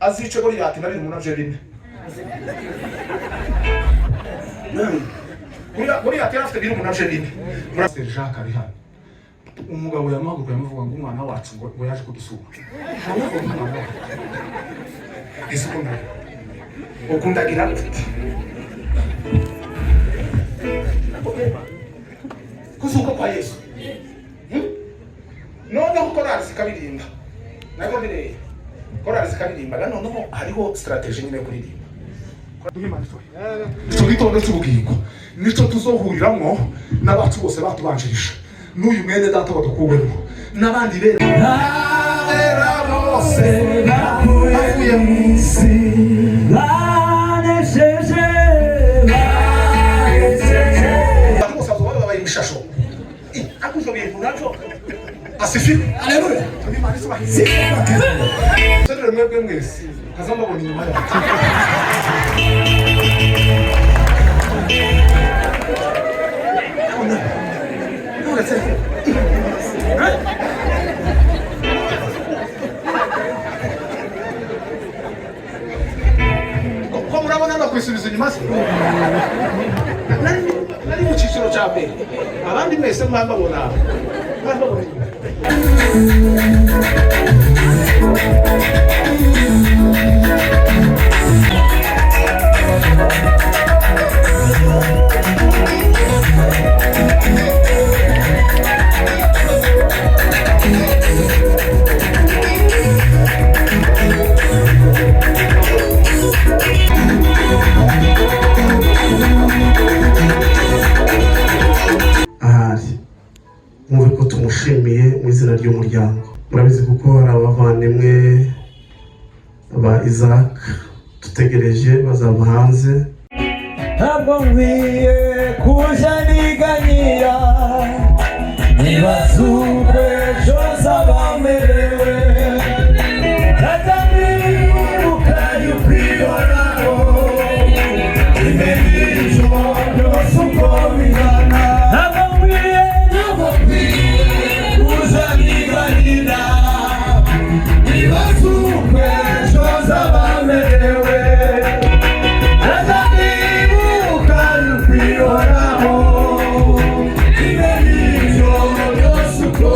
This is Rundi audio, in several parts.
Azice Goliyati na biri navyo bine. Goliyati yari afite biri navyo bine. Muri Jacques ari hano. Umugabo yamuhaguruka yamuvuga ngo umwana wacu ngo yaje kudusura. Aravuga umwana wacu. Ese uko ndagira? Ukundagira gute? Kuzuka kwa Yesu. Noneho korali zikaririmba. Nabwo bireye. Korali zikaririmba noneho hariho strategy nyine yo kuririmba. Icyo gitondo cy'ubugingo nicyo tuzohuriramo n'abacu bose batubanjirije, n'uyu mwene data wadukuwemo n'abandi rero n'abera bose bavuye mu isi. Banesheje, banesheje. Abantu bose bazoba babaye imishasho. Ariko ivyo bintu navyo asifiwe. Haleluya. Imana isubahirize. Rero mwebwe mwese nkaza mbabona inyuma yacu. Ko murabona no kwisubiza inyuma se nari mu cyiciro cya mbere, abandi mwese mwambabona inyuma. Ahari mwumve ko tumushimiye mu izina ry'umuryango. Murabizi kuko hari abavandimwe ba Isaac dutegereje bazava hanze. Ntabwo nkwiye kuja niganyira, nibazukwe ejo nzaba merewe, ntajya nibuka yuko ihoraho imenya ijoro ryose uko bingana. Ntabwo nkwiye, ntabwo nkwiye kuja niganyira, nibazukwe ejo nzaba merewe, ntajya nibuka yuko ihoraho imenya ijoro ryose uko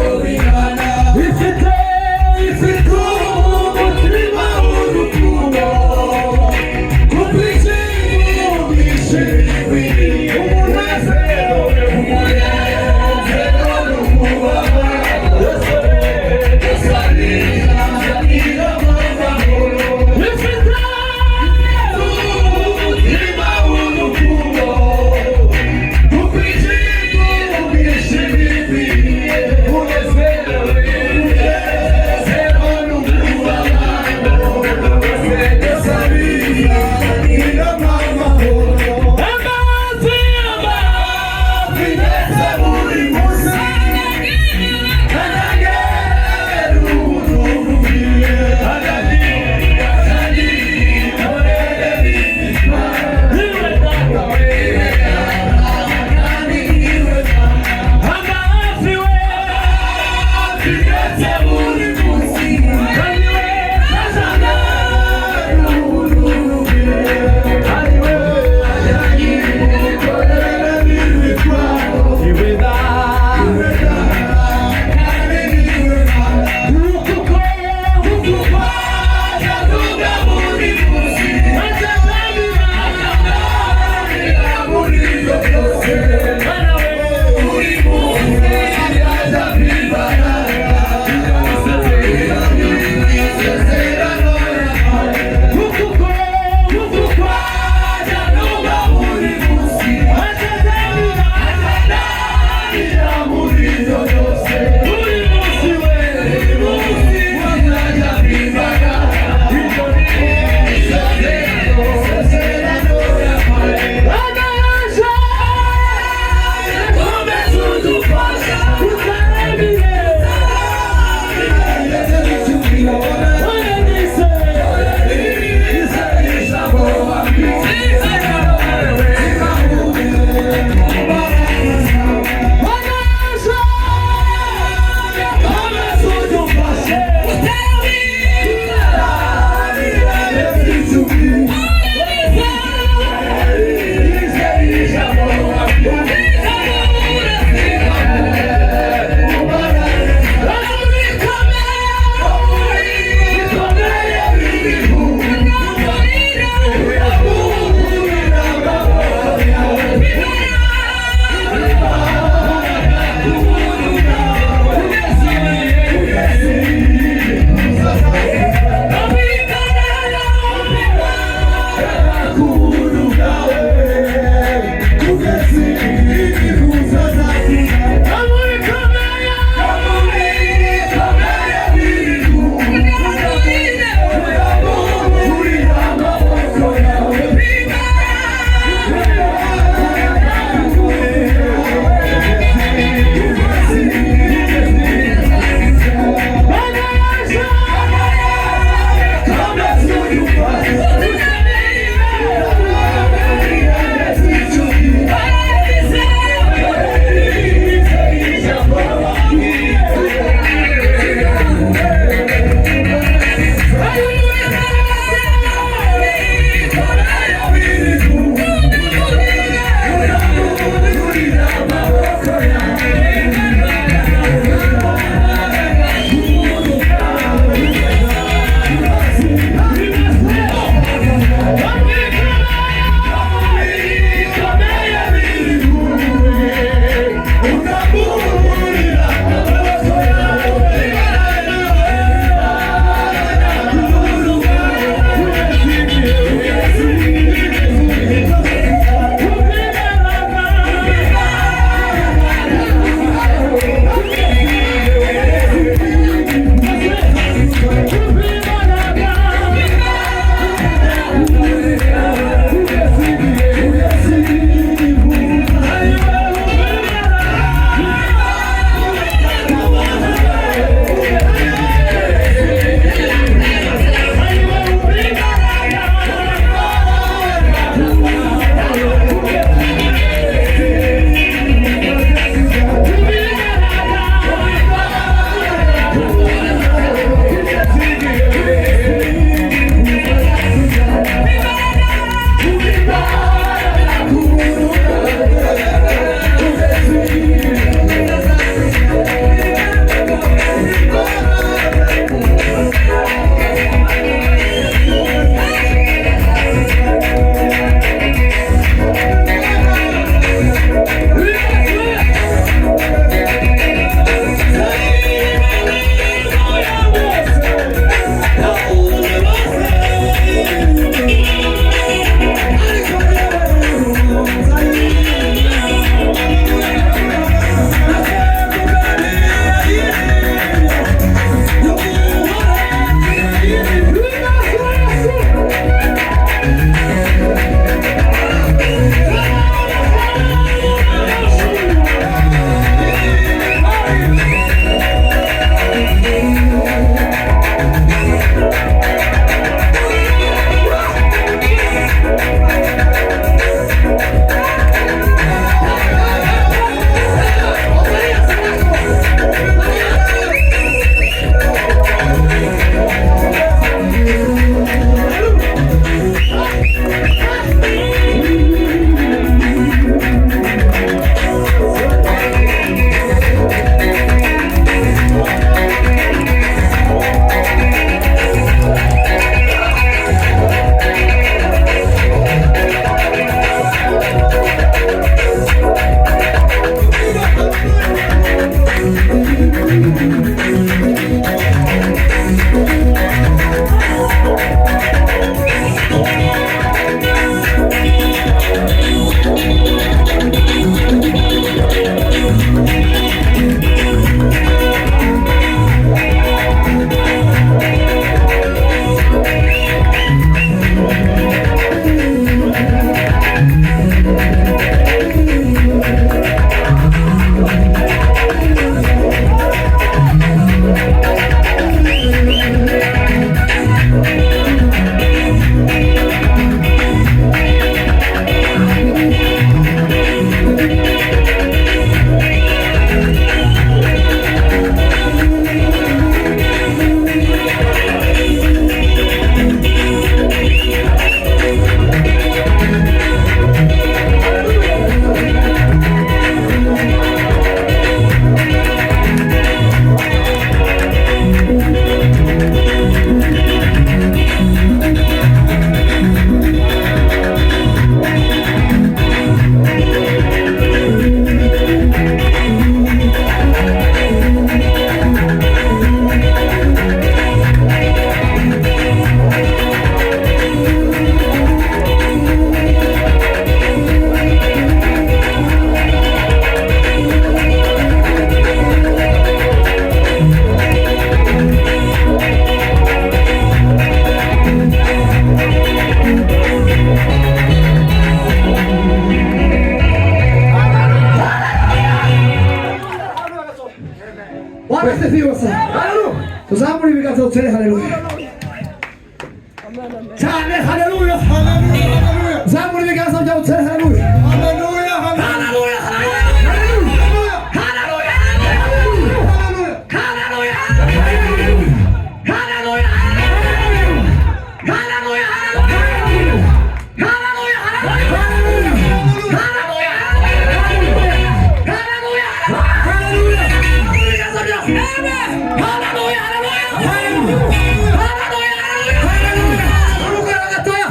Bwana asifiwe sana. Haleluya. Tuzamure ibiganza dutere haleluya. Cyane haleluya. Haleluya. Zamura ibiganza byawe utere haleluya. Haleluya. Haleluya. Haleluya. Haleluya. Haleluya. Haleluya. Haleluya. Haleluya. Haleluya. Haleluya. Haleluya. Ibiganza byawe. Haleluya. Haleluya. Haleluya. Haleluya. Urugero gatoya.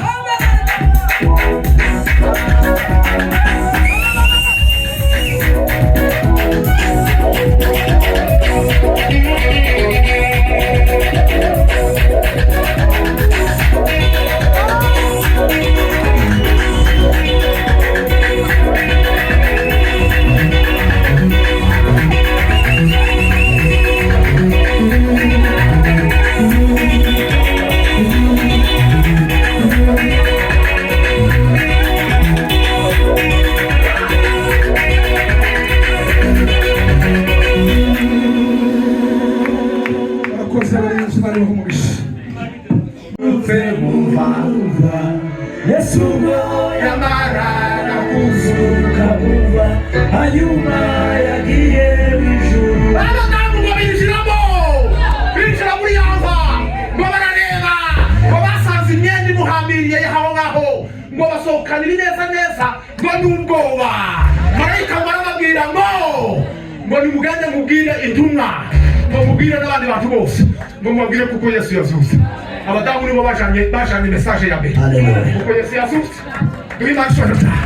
Barakoze abarinzi bariho umugisha. Yesu ngo Yamaraga kuzuka vuba hanyuma yagiye mu ijuru. Abadamu ngo binjiramo, binjira muri ya mva, ngo barareba, ngo basanze imyenda imuhambiriye aho ngaho, ngo basohokana ibineza neza ngo n'ubwoba. Marayika ngo arababwira ngo nimugende mubwire intumwa, ngo mubwire n'abandi bantu bose, ngo mubabwire kuko Yesu yazutse. Abadamu nibo bajanye message ya mbere. Haleluya. Kuko Yesu yazutse. Duhe Imana icyubahiro cyane.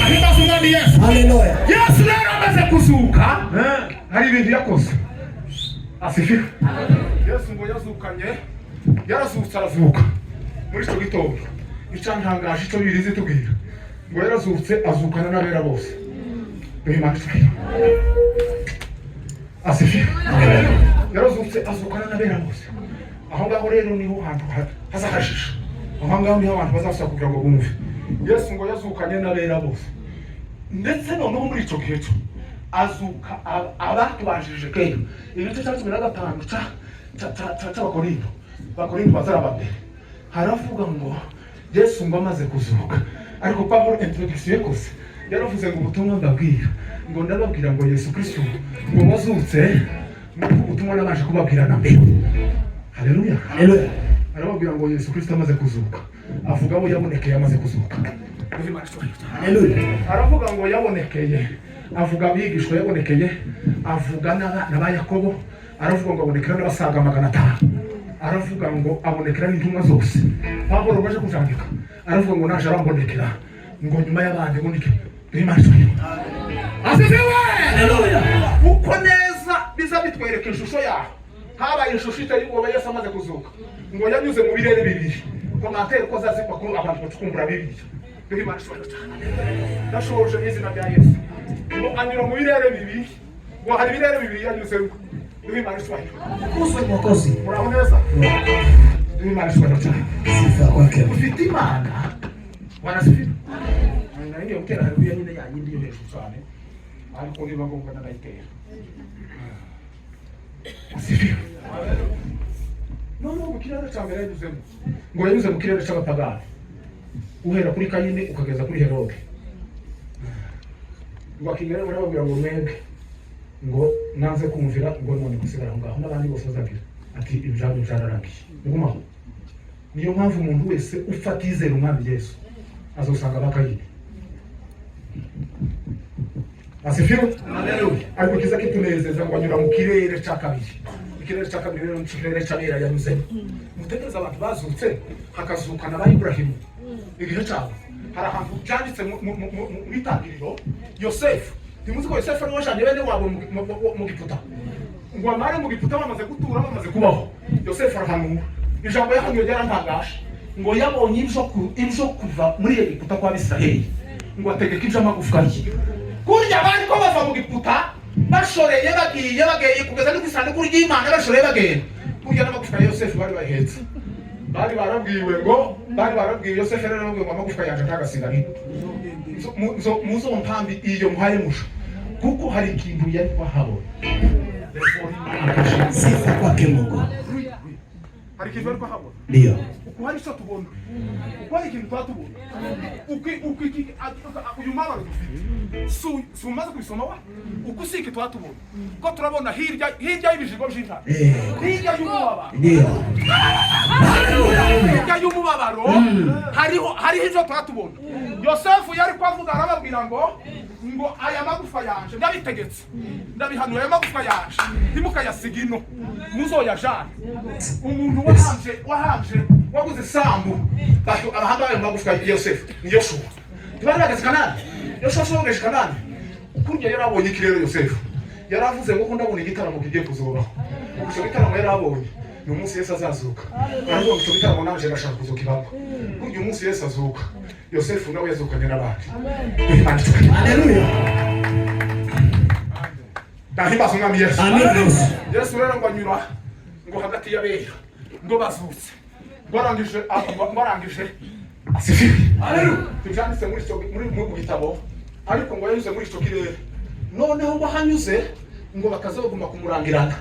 Ahimbaze umwami Yesu. Haleluya. Yesu rero amaze kuzuka hari ibintu yakoze. Asifiwe. Yesu ngo yazukanye, yarazutse arazuka muri icyo gitondo. Icyantangaje icyo Bibiliya itubwira ngo yarazutse azukana n'abera bose. Duhe Imana icyubahiro. Asifiwe. Yarazutse azukana n'abera bose. Aho ngaho rero niho hantu hazahashisha. Aho ngaho niho abantu bazasaba kugira ngo bumve. Yesu ngo yazukanye n'abera bose, ndetse noneho muri icyo gihe cyo azuka abatubanjirije kera. Igice cya 15 cy'Abakorinto, Abakorinto bazaraba mbere, haravuga ngo Yesu ngo amaze kuzuka. Ariko Pawulo introduction yakoze yaravuze ngo ubutumwa mbabwira, ngo ndababwira ngo Yesu Kristo ngo wazutse, ngo ubutumwa nabanje kubabwira na mbere. Haleluya. Haleluya. Arababwira ngo Yesu Kristo amaze kuzuka, avuga abo yabonekeye amaze kuzuka. Haleluya. Aravuga ngo yabonekeye, avuga abigishwa yabonekeye, avuga n'aba Yakobo, aravuga ngo abonekera n'abasaga 500, aravuga ngo abonekera n'intumwa zose. Pawulo baje kujandika aravuga ngo naje arambonekera ngo nyuma y'abandi ngo nike. Imana ishimwe. Asifiwe. Haleluya. Uko neza biza bitwereka ishusho yaho habaye ishusho iteye ubwoba. Yesu amaze kuzuka ngo yanyuze mu birere bibiri. Commentaire ko zazikwa ko abantu bacukumbura Bibiliya. Duhe Imana icyubahiro cyane. Ndashoje mu izina rya Yesu. Ngo anyura mu birere bibiri, ngo hari ibirere bibiri yanyuzemo. Duhe Imana icyubahiro. Kuze Mwokozi. Muraho neza. Duhe Imana icyubahiro cyane. Sifa kwake. Ufite Imana. Wanasifiwe. Nari ngiye gutera haleluya nyine ya yindi yo hejuru cyane, ariko niba ngombwa ndayitera. Asifiwe. Noneho mu kirere cya mbere yanyuzemo, ngo yanyuze mu kirere cy'abapagani, uhera kuri Kayini ukageza kuri Herode. Ngo akigera barababwira ngo mwebwe ngo nanze kumvira, ngo none gusigara aho ngaho n'abandi bose bazagira ati ibyanyu byararangiye, mugumaho. Niyo mpamvu umuntu wese ufata yizera umwami Yesu azosanga ba Kayini. Asifiwe. Ariko kiza kitunezeza ngo anyura mu kirere cya kabiri. Ikirere cya kabiri rero ni ikirere cy'abera yanyuzemo. Mutekereza abantu bazutse, hakazukana ba Iburahimu igihe cyabo. Hari ahantu byanditse mu itangiriro. Yosefu, ntimuzi ko Yosefu ariwe wajanye bene wabo mu Giputa, ngo amare mu Giputa bamaze gutura, bamaze kubaho. Yosefu arahanura, ijambo yahanuye ryarantangaje, ngo yabonye ibyo kuva muri Egiputa kwa Bisiraheli, ngo ategeka iby'amagufwa ye. Kurya bari ko bava mu Giputa bashoreye, bagiye bagiye kugeza no ku isanduku ry'Imana, bashoreye bagenda, kurya n'amagufwa ya Yosefu bari bahetse. Bari barabwiwe ngo bari barabwiwe Yosefu rero yarababwiwe ngo amagufwa yanjye ntagasigare muzo mpambi iyo muhaye musha, kuko hari ikintu yari wahabona. Sifa kwake Mungu. Hari ikintu ariko habona. Ndio. Uku hari icyo tubona, uku hari ikintu tuba tubona, uku iki uyu mubabaro dufite si umaze kubisoma wa uku si iki tuba tubona ko turabona hirya hirya y'ibijigo by'intare, hirya y'umubabaro. Ndio. Hirya y'umubabaro hariho ivyo tuba tubona. Yosefu yari kuavuga, arababwira ngo aya magufa yanje ndabitegetse, ndabihanuye, aya magufa yanje ntimukayasiga ino, muzoyajane. Umuntu wahanje waguze isambu abahanga ayo magufa ya Yosefu ni Yoshuwa. Ntibari bageze Kanani? Yoshuwa si Kanani? Kurya yarabonye iki rero? Yosefu yaravuze ngo ko ndabona igitaramo kigiye kuzobaho. Ubwo icyo gitaramo yarabonye ni umunsi Yesu azazuka. Aravuga ngo icyo gitaramo nanje ndashaka kuzokibamo. Burya umunsi Yesu azuka, Yosefu nawe yazukanye n'abandi. Imana icubahiro. Haleluya. Ndahimbaza Umwami Yesu. Amen. Yesu rero ngo anyura ngo hagati y'abera ngo bazutse, ngo arangije asifiwe. Tubyanditse muri icyo muri mu gitabo, ariko ngo yanyuze muri icyo kirere. Noneho ngo ahanyuze ngo bakazaguma kumurangirana,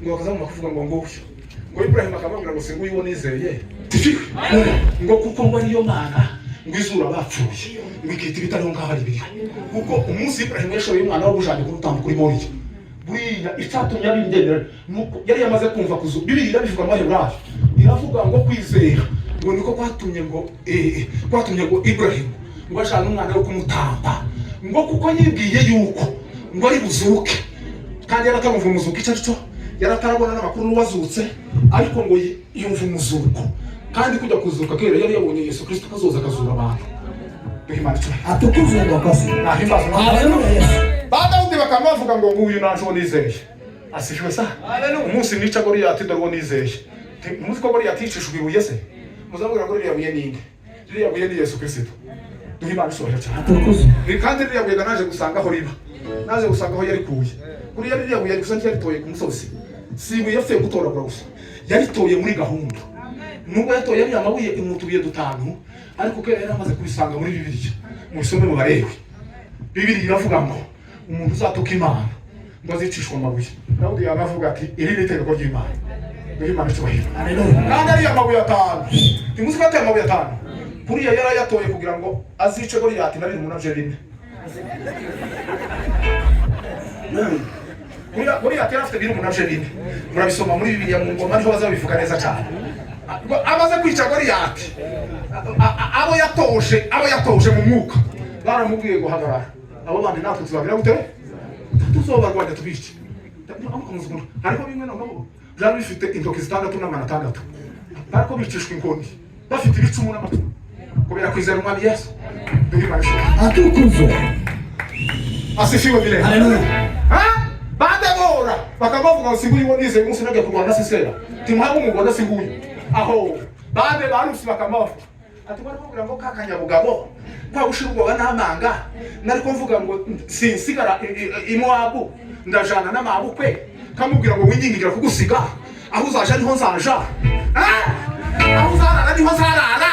ngo bakazaguma kuvuga ngo nguyu, ngo Ibrahim akamubwira ngo singuyu uwo nizeye. Asifiwe. Ngo kuko ngo ariyo Mana ngo izura bapfuye, ngo ikita ibitariho nk'aho ari biriho. Kuko umunsi Ibrahim yashoboye umwana wo bujanye kumutamba kuri Moriya, buriya icyatumye abindemera nuko yari yamaze kumva kuzu. Bibiliya irabivuga mu Baheburayo, iravuga ngo kwizera ngo niko kwatumye ngo Ibrahim ngo ashaka umwana wo kumutamba, ngo kuko yibwiye yuko ngo ari buzuke, kandi yaratarumva umuzuko icyo ari cyo, yaratarabona n'amakuru n'uwazutse, ariko ngo yumva umuzuko. Kandi kujya kuzuka kera yari yabonye Yesu Kristo kazoza akazura abantu. Duhe Imana icyubahiro. Atukuzwe Mwokozi. Nahimbaza Umwami. Haleluya Yesu. Ba Dawudi bakaba bavuga ngo nguyu naje uwo nizeye. Asifiwe sa. Umunsi nica Goliyati, dore uwo nizeye. Muzi ko Goliyati yicishijwe ibuye se? Muzabwira ngo ririya buye ninde? Ririya buye ni Yesu Kristo. Duhe Imana icyubahiro cyane. Atukuzwe. Ni kandi ririya buye naje gusanga aho riba, naje gusanga aho yarikuye. Kuriya ririya buye gusa ntiyaritoye ku musozi, si ibuye yapfuye gutoragura gusa, yaritoye muri gahunda. Nubwo yatoye ariya mabuye mu tubuye dutanu, ariko kera yari amaze kubisanga muri Bibiliya. Mubisome mu Barewe, Bibiliya iravuga ngo umuntu uzatuka Imana ngo azicishwe amabuye. Dawudi yanavuga ati iri ni itegeko ry'Imana. Duhe Imana icyubahiro. Haleluya. Kandi ariya mabuye atanu, ntimuzi ko ateye amabuye atanu? Kuriya yari ayatoye kugira ngo azice Goliyati na biri navyo bine. Kuriya Goliyati yari afite biri navyo bine. Murabisoma muri Bibiliya mu Ngoma, niho bazabivuga neza cyane. Ngo amaze kwica Goliyati, abo yatoje mu mwuka baramubwiye guhagarara, abo bandi natwe tuzagira gute? Tuzobarwanya tubice. Hariho bimwe noneho byari bifite intoki zitandatu n'amano atandatu, bariko bicishwa inkoni bafite ibicumu n'amacumu kubera kwizera Umwami Yesu. Duhe Imana ishimwe. Atukuzwe. Asifiwe milele. Haleluya. Ha? Badebora bakabavuga ngo singuyu uwo nizeye, umunsi nagiye kurwana na Sisera timuhabwe umugore, singuyu aho. Bade barusi bakamavuga ati bari kuvuga ngo kakanyabugabo kwa gushira ubwoba n'amanga, nariko mvuga ngo sinsigara i Mowabu, ndajana n'amabukwe, kamubwira ngo wingingira kugusiga, aho uzaja niho nzaja. Ah! Aho uzarara niho nzarara,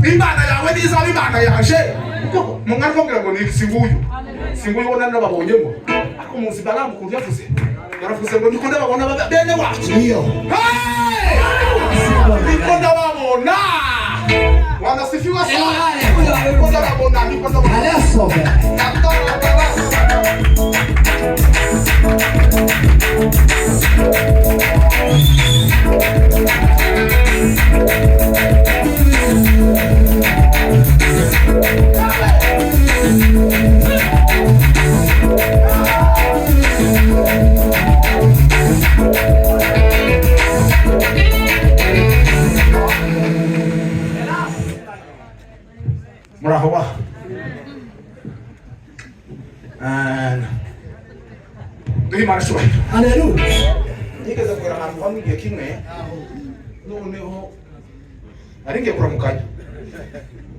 Imana yawe nizaba Imana yanje. Kuko mu mwari kumbwira ngo ni singuyu, singuyu ubona nababonyemo. Ariko muzi Balamu ukuntu yavuze? Yaravuze ngo niko ndababona bene wacu. Ndiyo. Hey! Niko ndababona. Wanasifiwa sana. Niko ndababona, niko ndababona. Haleluya. Muraho wa. Duhe Imana icyubahiro. Haleluya. Nigeze kugera ahantu hamwe igihe kimwe, noneho nari ngiye kuramukanya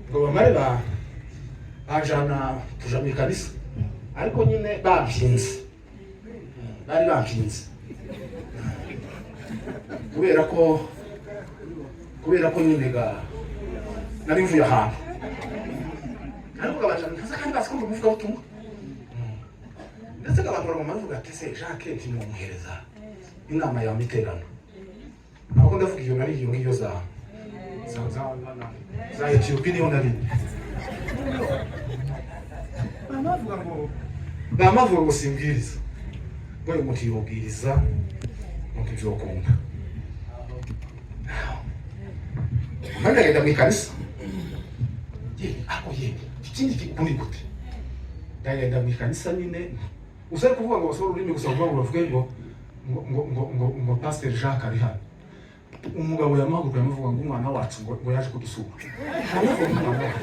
ngo bamare banjana tuja mu ikanisa, ariko nyine bampinze, bari bampinze kubera ko nyine ga nari mvuye ahantu, ariko gabanjana nkaza kandi bazi ko ndi umuvugabutumwa. Ndetse abantu baraguma bavuga ati se Jacques ntimwamuhereza. Inama ya miterano, ntabwo ndavuga iyo nari iyo ngiyo za Etiyopi, niyo nari. Bamavuga ngo simbwiriza, ngo uyu muntu yobwiriza, ngo ntivyokunda. Ndagenda mu ikanisa, yewe ako yewe ikindi kikundi gute? Ndagenda mu ikanisa nyine, usari kuvuga ngo basohore ururimi gusa, kuvuga ngo bavuge ngo Pasteur Jacques ari hano. Umugabo yamahaguruka, yamuvuga ngo umwana wacu ngo yaje kudusura. Aravuga ngo umwana wacu,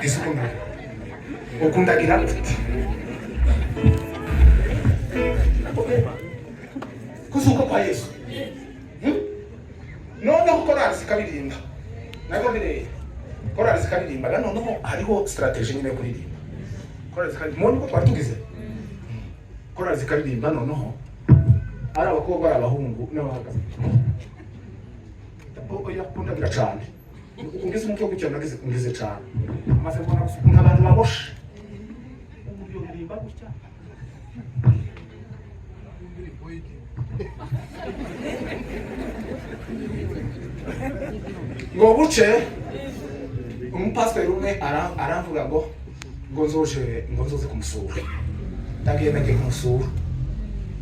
ese ukunda ukundagira gute kuzuka kwa Yesu? Noneho korali zikaririmba, nabwo bireye, korali zikaririmba, na noneho hariho strategy nyine yo kuririmba. Korali zikaririmba, mubona uko twari tugize, korali zikaririmba, noneho ari abakobwa, ari abahungu n'abahagaze. Oya, kundagira cyane, ungize umutwe gutya, nagize ungize cyane, amaze kubona gusa ukuntu abantu baboshe uburyo ririmba gutya. Ngo buce, umupasiteri umwe aramvuga ngo nzoje, ngo nzoze kumusura. Ndagenda, ngiye kumusura,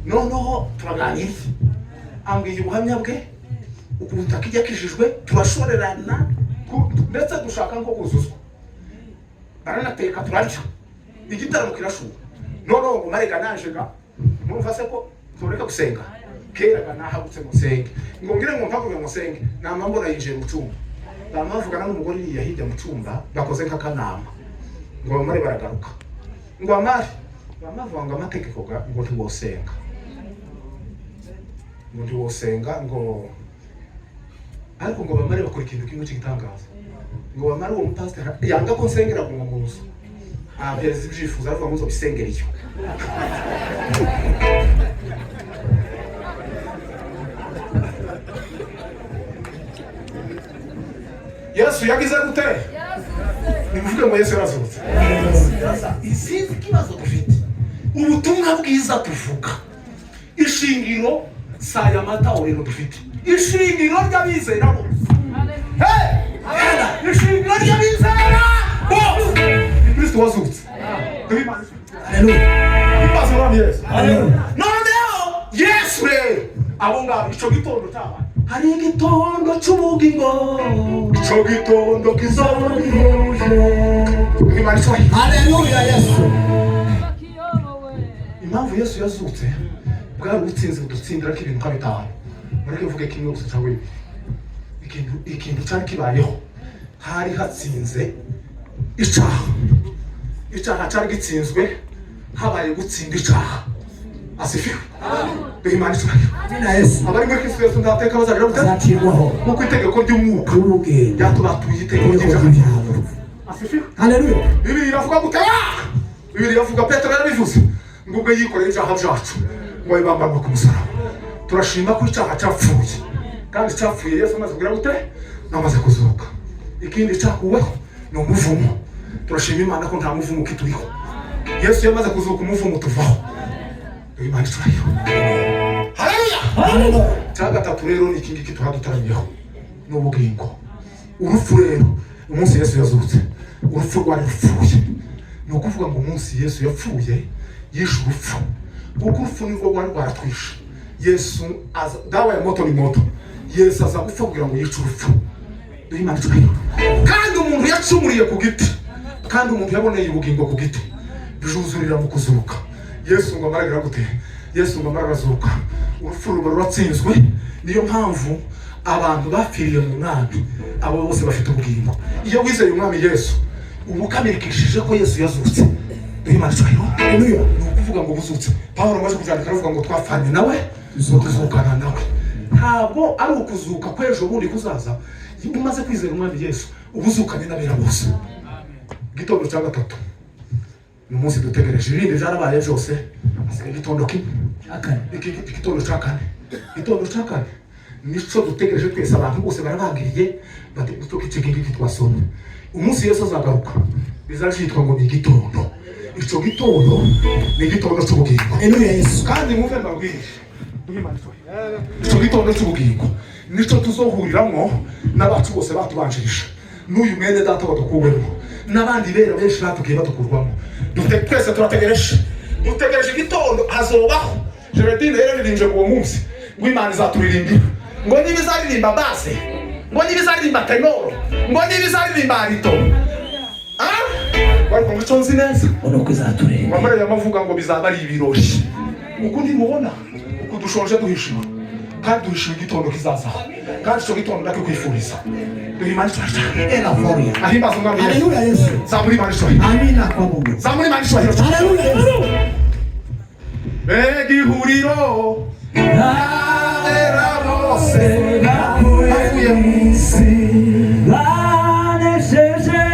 noneho turaganira, ambwiye ubuhamya bwe ukuntu akijya akijijwe, turashorerana, ndetse dushaka nko kuzuzwa, baranateka turarya, igitaramo kirashuka. Noneho ngo marega naje ga murumva se ko tureka gusenga, kera ga nahagutse ngo nsenge, ngo ngire ngo mpaguruke ngo nsenge, nama mbona yinjiye mu cyumba, bamavugana n'umugore iriya hirya mu cyumba, bakoze nk'akanama, ngo bamare baragaruka, ngo bamare bamavuga ngo amategeko ga ngo ntiwosenga, ngo ntiwosenga, ngo ariko ngo bamare bakora ikintu kimwe cy'igitangaza, ngo bamare uwo mupasiteri yanga ko nsengera ngo mu nzu, ampereza ibyifuzo, aravuga ngo nzobisengera iyo. Yesu yagize gute? Nimuvuge ngo Yesu yarazutse. Isinzi ikibazo dufite, ubutumwa bwiza tuvuga, ishingiro si aya matorero dufite, ishingiro ry'abizera bose. Hey! Ishingiro ry'abizera bose ni Kristo wazutse. Haleluya. Imbazo umwami Yesu. Haleluya. Noneho Yesu rero, abo ngabo ico gitondo cyabaye, hari igitondo cy'ubugingo, ico gitondo kizoba gihebuje. Imana ishobora. Haleluya Yesu. Impamvu Yesu yazutse bwari ubutsinzi budutsindira ko ibintu nka bitanu, mureke mvuge kimwe gusa cyangwa bibiri. Ikintu cyari kibayeho, hari hatsinze icaha, icaha cyari gitsinzwe, habaye gutsinda icaha. Asifiwe, duhe Imana icyubahiro. Amina Yesu. Abari muri Kristo Yesu ntateka bazagira gute? Azacirwaho. Kuko itegeko ry'umwuka Ubugenge. ryatubatuye itegeko Itegeko ry'ibyaha. ry'ibyaha. Asifiwe. Haleluya. Bibiri iravuga gute? Bibiri iravuga, Petero yarabivuze ngo ubwo yikoreye ibyaha byacu, ngo abibambanwe ku musaraba. Turashima ko icyaha cyapfuye, kandi cyapfuye Yesu amaze kugira gute? Amaze kuzuka. Ikindi cyakuweho ni umuvumo. Turashima Imana ko nta muvumo ukituriho. Yesu yamaze kuzuka, umuvumo tuvaho. Imana icyubahiro. Haleluya. Haleluya. Cya gatatu rero ni iki ngiki tuba dutaramiyeho, ni ubugingo. Urupfu rero, umunsi Yesu yazutse, urupfu rwari rupfuye. Ni ukuvuga ngo umunsi Yesu yapfuye yishe urupfu, kuko urupfu nirwo rwari rwaratwishe. Yesu aza, dawa ya moto ni moto. Yesu aza gupfa kugira ngo yice urupfu. Duhe Imana icyubahiro. Kandi umuntu yacumuriye ku giti, kandi umuntu yaboneye ubugingo ku giti, bijuzurira mu kuzuka. Yesu ngo amara gute? Yesu ngo amara arazuka, urupfu ruba ruratsinzwe. Niyo mpamvu abantu bapfiriye mu mwami, abo bose bafite ubugingo. Iyo wizeye umwami Yesu, uba ukamirikishije ko Yesu yazutse. Duhe Imana icyubahiro. Haleluya. Ni ukuvuga ngo buzutse, Pawulo amaze kubyandika aravuga ngo twapfanye nawe, tuzukana nawe. Ntabwo ari ukuzuka kw'ejo bundi kuzaza. Iyo umaze kwizera umwami Yesu, uba uzukanye n'abera bose. Igitondo cya gatatu ni umunsi dutegereje. Ibindi byarabaye byose, hasigaye igitondo kimwe. Akane. Iki igitondo cya kane, igitondo cya kane nico dutegereje twese. Abantu bose barabangiriye bati dutoke iki ngiki twasomye. Umunsi Yesu azagaruka bizacyitwa ngo ni igitondo. Ico gitondo ni igitondo cy'ubugingo. Haleluya Yesu. Kandi mwumve mbabwire, Duhe Imana icyubahiro. Icyo gitondo cy'ubugingo nicyo tuzohuriramo n'abacu bose batubanjirije, n'uyu mwene data wadukuwemo, n'abandi bera benshi batugiye badukurwamo. Dufite twese turategereje, dutegereje igitondo hazobaho. Gerardine yararirimbye uwo munsi ngo Imana izaturirimbira, ngo niba izaririmba basse, ngo niba izaririmba ténor, ngo niba izaririmba alto. Ah, ariko ngo icyo nzi neza Ubona ko izatureba. Wamara yamavuga ngo bizaba ari ibirori. Uku ntimubona uku dushonje, duhishiwe kandi duhishiwe igitondo kizaza, kandi icyo gitondo ndakikwifuriza. Duhe Imana icyubahiro. Ela gloria. Ahimbaza Umwami Yesu. Haleluya Yesu. Zamura Imana icyubahiro. Amina kwa Mungu. Zamura Imana icyubahiro. Haleluya Yesu. Mbega ihuriro n'abera bose bavuye mu isi banesheje,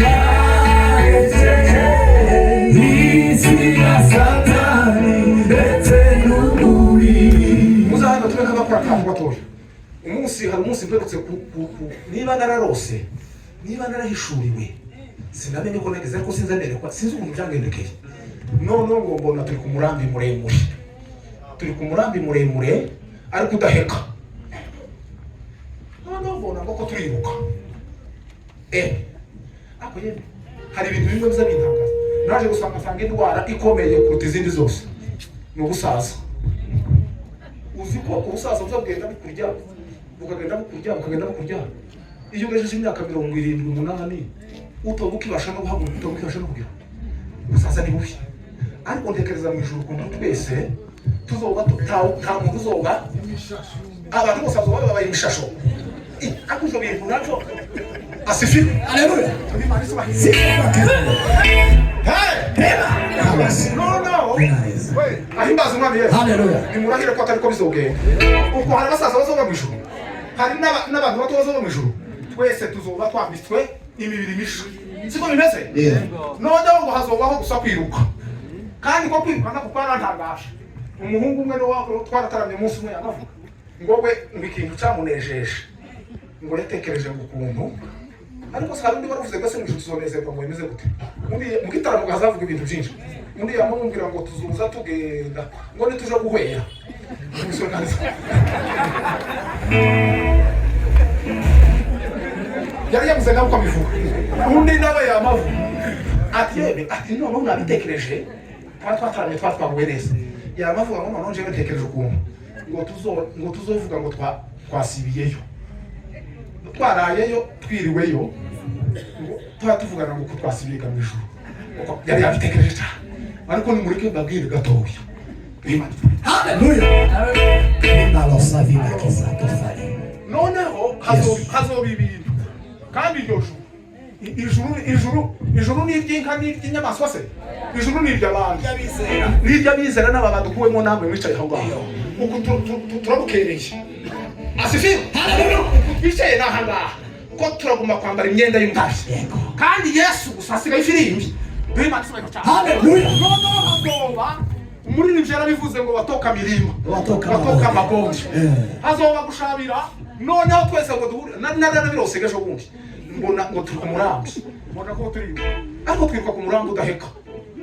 banesheje isi ya Satani ndetse n'umubiri. Muzahantu tube nk'abakora akantu gatoya. Umunsi, hari umunsi mperutse ku niba nararose, niba narahishuriwe, sinamenye ko nageze, ariko sinzi anerekwa, sinzi ukuntu byangendekeye. Noneho ngo mbona turi ku murambi muremure, turi ku murambi muremure ariko udaheka. Noneho mbona ngo ko turiruka. Ariko yemwe, hari ibintu bimwe biza bintangaza. Naje gusanga nsanga indwara ikomeye kuruta izindi zose ni ubusaza. Uzi ko ubusaza buza bugenda bukurya, bukagenda bukurya, bukagenda bukurya. Iyo ugejeje imyaka 78, utoba ukibasha no guhaguruka, utoba ukibasha no kugira. Ubusaza ni bubi. Ariko ntekereza mu ijuru ukuntu twese tuzoba nta muntu uzoba, abantu bose bazoba babaye imishasho. Ariko ivyo bintu navyo, asifiwe. Haleluya. Imana isubahize. Sifa kwa Mungu. Hey! No. Neza. Ahimbaza Umwami Yesu. Haleluya. Nimurahire ko atari ko bizogenda uko. Hari abasaza bazoba mu ijuru, hari n'abantu bato bazoba mu ijuru. Twese tuzoba twambitswe imibiri misha, siko bimeze? Noneho ngo hazobaho gusa kwiruka, kandi ko kwiruka nako kwarantangaje. Umuhungu umwe niwe twarataramye umunsi umwe, yanavuga ngo we ngo ikintu cyamunejeje, ngo yatekereje ngo ukuntu, ariko se hari undi wari uvuze ngo ese mu ijuru tuzonezerwa ngo bimeze gute? Undi mu gitaramo ngo hazavuga ibintu byinshi. Undi yamubwira ngo tuzuza tugenda ngo nituje guhwera. Umusore yari yabuze nawe uko abivuga. Undi nawe yamavuga ati yebe, ati noneho nabitekereje, twari twataramye, twari twaguwe neza. Yamavuga ngo noneho njyewe ntekereje ukuntu ngo tuzovuga ngo twasibiyeyo, twarayeyo, twiriweyo, ngo tuba tuvugana ngo ko twasibiye mu ijuru. Uko yari yabitekereje cyane. Ariko nimureke mbabwire gatoya. Imana. Haleluya. Ninalosavina kizatofali. Noneho hazoba ibintu, kandi iryo juru, ijuru ni iry'inka n'iry'inyamaswa se? Ijuru ni iry'abantu, ni iry'abizera n'aba badukuwemo namwe mwicaye aho ngaho. Uku turabukereye, asifiwe. Uku twicaye n'aha ngaha ko turagomba kwambara imyenda y'umutashyi. Yego. Kandi Yesu gusa asigaye ifirimbi. Duhe Imana icyubahiro cyane. Haleluya. Noneho hazoba, umuririmbyi yarabivuze ngo watoka milima, Watoka watoka mabonde. Mabonde. Hazoba gushabira. Noneho twese ngo duhure narabirose ejo bundi, mbona ngo turi ku murambi, mbona ko turiruka, ariko twiruka ku murambi udaheka.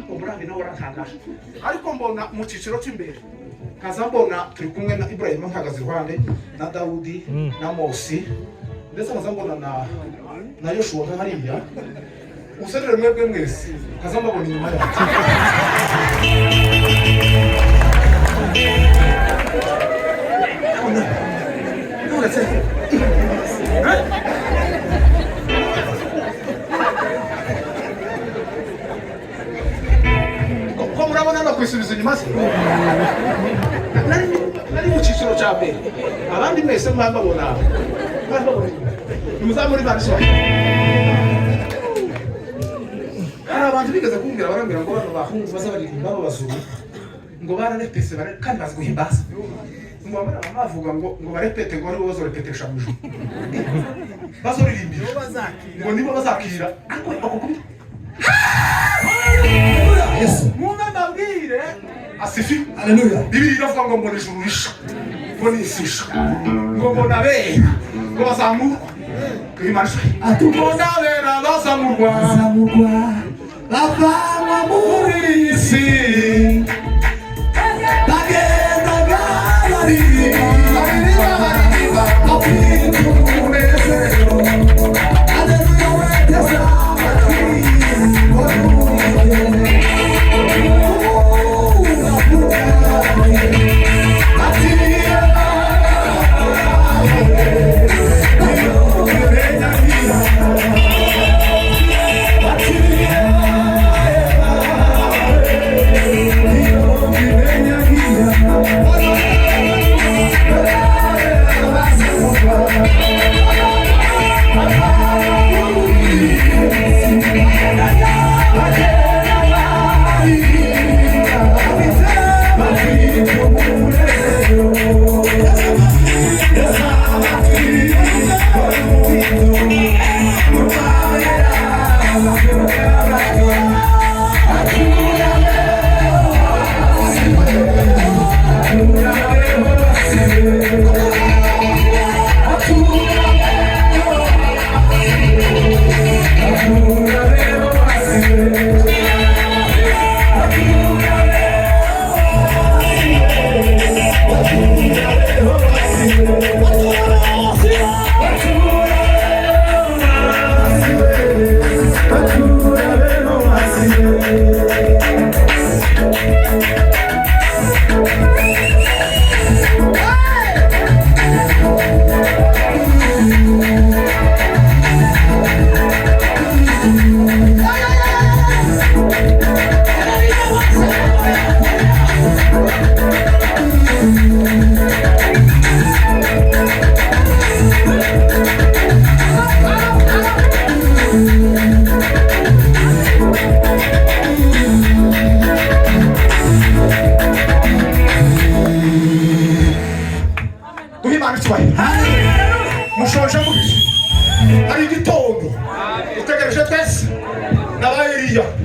Umurambi nawe waratangaje. Ariko mbona mu cyiciro cy'imbere, nkaza mbona turi kumwe na Ibrahim mpagaze iruhande, na Dawudi na Mosi, ndetse nkaza mbona na Yoshuwa nka hariya userere mwebwe mwese, nkaza mbabona inyuma yacu. None se ko murabona no kwisubiza inyuma se? Nari mu cyiciro cya mbere, abandi mwese mwambabona, mwambabona inyuma. Nimuzamure Imana isohoye. Hari abantu bigeze kumbwira, barambwira ngo bano bahungu baza baririmba b'abazungu ngo bararepese kandi bazi guhimbaza, ngo bamara bavuga ngo barepete, ngo aribo bazorepetesha mu ijuru, bazoririmbira, ngo nibo bazakira. Ariko bakukubita. Yesu. Mwumve mbabwire, asifiwe. Haleluya. Bibiliya iravuga ngo mbona ijuru risha, ngo n'isi isha, ngo mbona abera ngo bazamurwa. Imana Atukuze. mbona abera bazamurwa. Bazamurwa bavanwa muri muri iyi si bagendaga.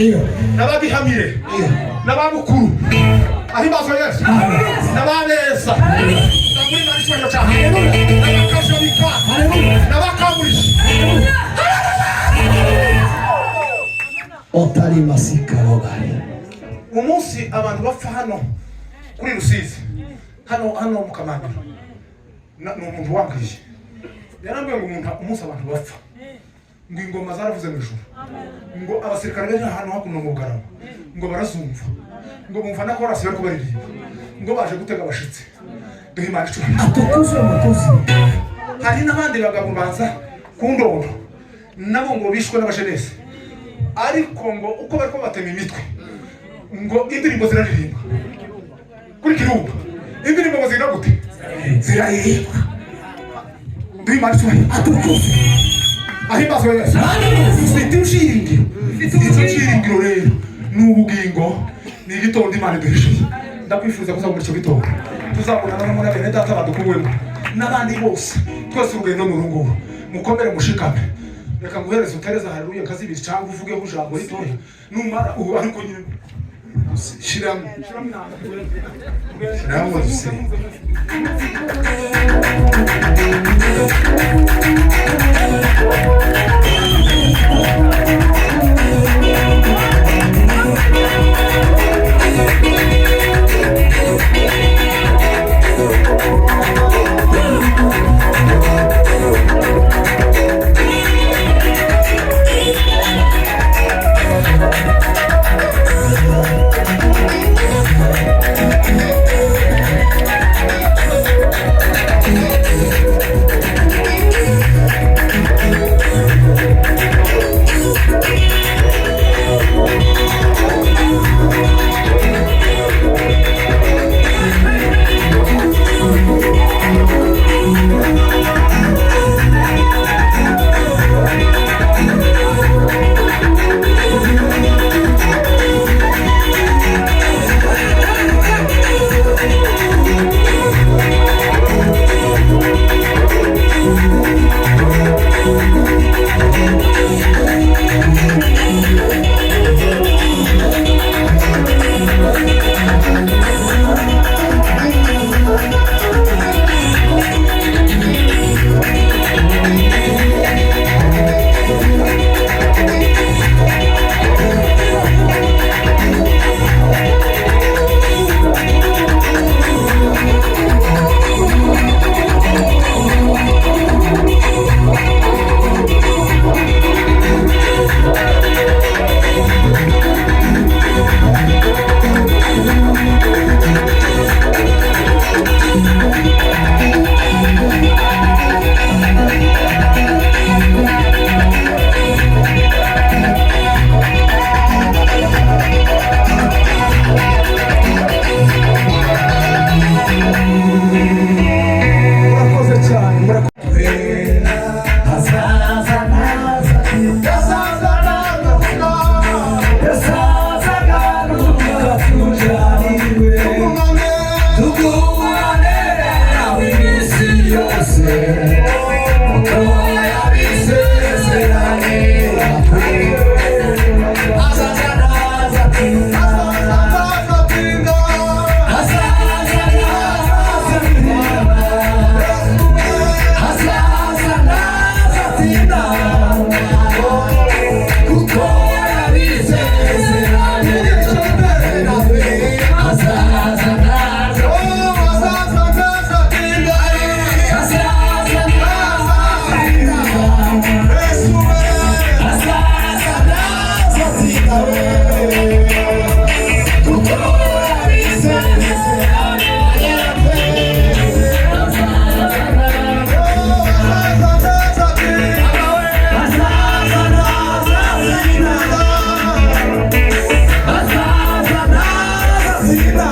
Ndiyo. N'abagihamire n'ababukuru, ahimbazwe Yesu, n'ababeza muri icyubahiro cyane, n'abakajabika n'abakaburisha. Otari masika robari. Umunsi abantu bapfa hano kuri Rusizi, hano mu Kamaniro, ni umuntu wambwiye, yarambwiye ngo umuntu, umunsi abantu bapfa, ngo ingoma zaravuze mu ijuru, ngo abasirikare bari ahantu hakuno mu Bugarama ngo barazumva, ngo bumva na korasi bari kubaririmba, ngo baje gutega abashitsi. Duhe Imana icubahiro. Atukuzwe Mwokozi. Hari n'abandi bagabo banza ku ndondo, nabo ngo bishwe n'abajenesi, ariko ngo uko bari batema imitwe, ngo indirimbo ziraririmba kuri Kirumba. Indirimbo ngo zira gute? Ziraririmba. Duhe Imana icubahiro. Atukuzwe. Ahimbazwe Yesu. Ufite ibyiringiro. Icyo byiringiro rero ni ubugingo, ni igitondo Imana iduhishiye. Ndakwifuza kuza muri icyo gitondo, tuzabonana no muri bene data badukuwemo n'abandi bose. Twese urugendo ni urunguru. Mukomere, mushikame. Reka nguhereze utereze haleluya nka zibiri, cyangwa uvugeho ijambo ritoya numara ubu, ariko nyine Shiramo, shiramo dusenge. Murakoze cyane, murakoze. Azaza naza. Yasaza nagaruka. Yasaza garuka tujaniwe. Tugumane. Tugumane nawe iminsi yose. Uko yabisezeranye. Azaza naza. Azaza nagatinda. Azaza naza. Azaza naza tinda. Kuko yabisezeranye. Azaza naza. Oh, azaza nagatinda. Azaza naza tinda. Yesu we. Azaza naza tinda we. Kuko yabisezeranye. Azaza naza. Oh, azaza nagatinda. Azaza naza tinda. Azaza naza tinda.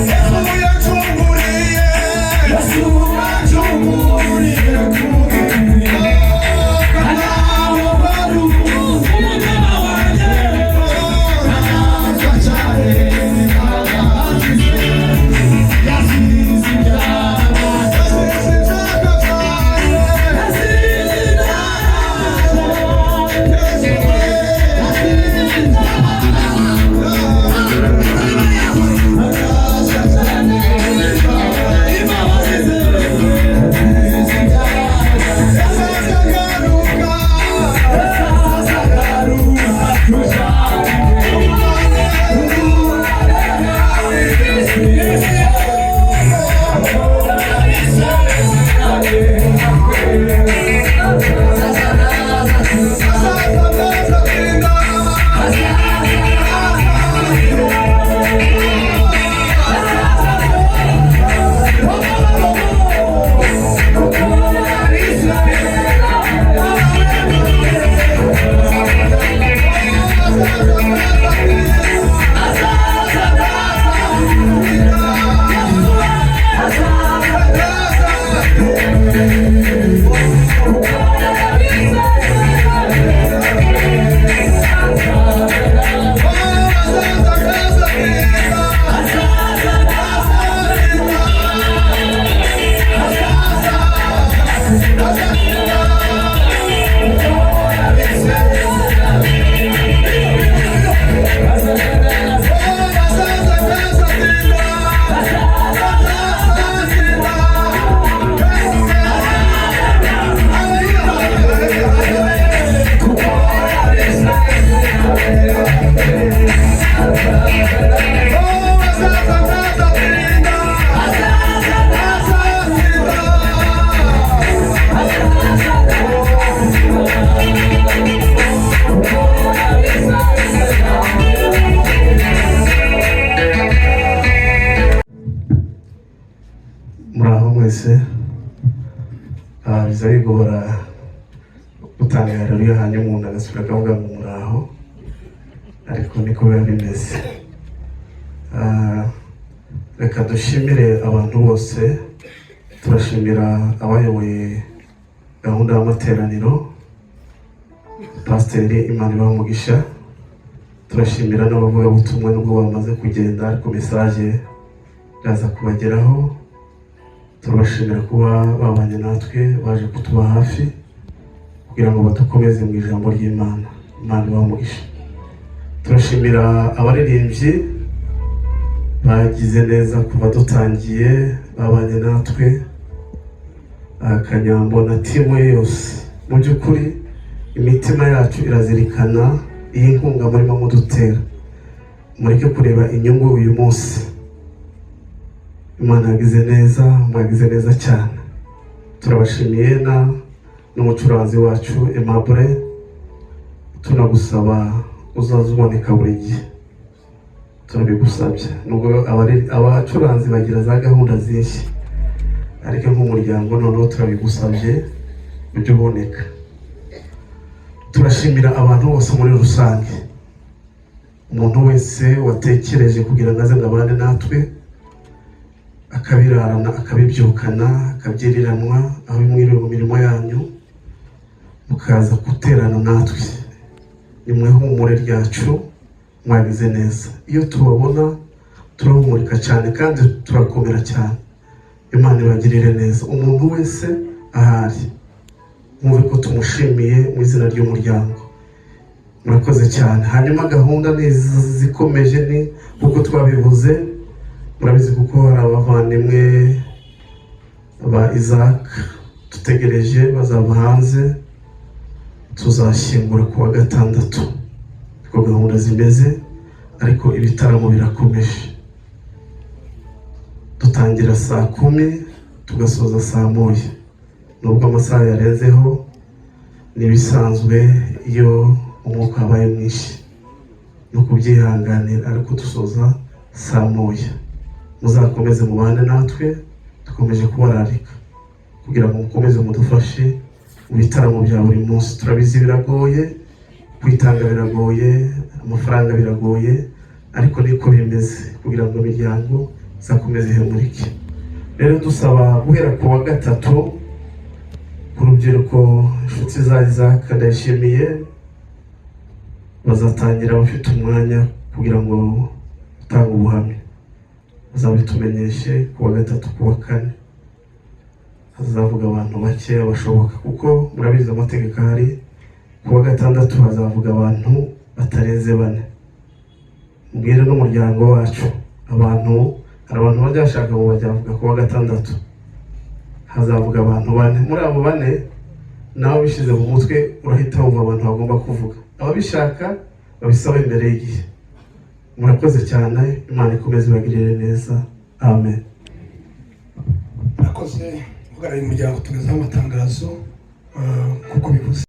Yesu yancunguriye. Yesu yancunguriye ku giti. Naho bari umutima wanjye. Ntabwo cyane. Yasize ibyaha. Gutanga haleluya, hanyuma umuntu agasubira akavuga ngo muraho, ariko niko biba bimeze. Reka dushimire abantu bose. Turashimira abayoboye gahunda y'amateraniro, pasiteri, Imana ibaha umugisha. Turashimira n'abavugabutumwa, nubwo bamaze kugenda, ariko message iraza kubageraho. Turabashimira kuba babanye natwe, baje kutuba hafi kugira ngo badukomeze mu ijambo ry'Imana. Imana ibahe umugisha. Turashimira abaririmbyi bagize neza kuva dutangiye, babanye natwe, Kanyambo na team ye yose. Mu by'ukuri imitima yacu irazirikana iyi nkunga murimo mudutera. Mureke kureba inyungu uyu munsi. Imana yagize neza, mwagize neza cyane, turabashimiye. Na n'umucuranzi wacu Aimable, tunagusaba uzaza uboneka buri gihe, turabigusabye. Nubwo abacuranzi bagira za gahunda zinshi, ariko nk'umuryango noneho turabigusabye, ujye uboneka. Turashimira abantu bose muri rusange, umuntu wese watekereje kugira ngo aze ngo abane natwe, akabirarana, akabibyukana, akabyiriranwa, aho mwiriwe mu mirimo yanyu mukaza guterana natwe. Ni mwe humure ryacu, mwagize neza. Iyo tubabona turahumurika cyane kandi turakomera cyane. Imana ibagirire neza. Umuntu wese ahari mwumve ko tumushimiye mu izina ry'umuryango. Murakoze cyane. Hanyuma gahunda ni zikomeje, ni kuko twabivuze, murabizi, kuko hari abavandimwe ba Isaac dutegereje bazava hanze, tuzashyingura ku wa gatandatu. Niko gahunda zimeze, ariko ibitaramo birakomeje. Dutangira saa 10, tugasoza saa 1, nubwo amasaha yarenzeho, n'ibisanzwe iyo umwuka wabaye mwinshi, ni ukubyihanganira, ariko dusoza saa 1. Muzakomeze mubane natwe. Dukomeje kubararika kugira ngo mukomeze mudufashe mu bitaramo bya buri munsi. Turabizi biragoye kwitanga, biragoye, amafaranga biragoye, ariko niko bimeze kugira ngo imiryango izakomeze ihemurike. Rero dusaba guhera ku wa gatatu, ku rubyiruko, inshuti za Isaac Ndayishimiye, bazatangira bafite umwanya kugira ngo utange ubuhamya, bazabitumenyeshe ku wa gatatu. Ku wa kane hazavuga abantu bake bashoboka, kuko murabizi amategeko ahari. Ku wa gatandatu hazavuga abantu batarenze bane. Mbwire n'umuryango wacu, abantu, hari abantu bajya bashaka ngo bajyavuga ku wa gatandatu, hazavuga abantu bane. Muri abo bane nawe ubishyize mu mutwe urahita wumva abantu bagomba kuvuga. Ababishaka babisaba imbere y'igihe. Murakoze cyane, Imana ikomeze ibagirire neza. Amen. Murakoze. Uhagarariye umuryango tugezaho amatangazo, kuko bivuze.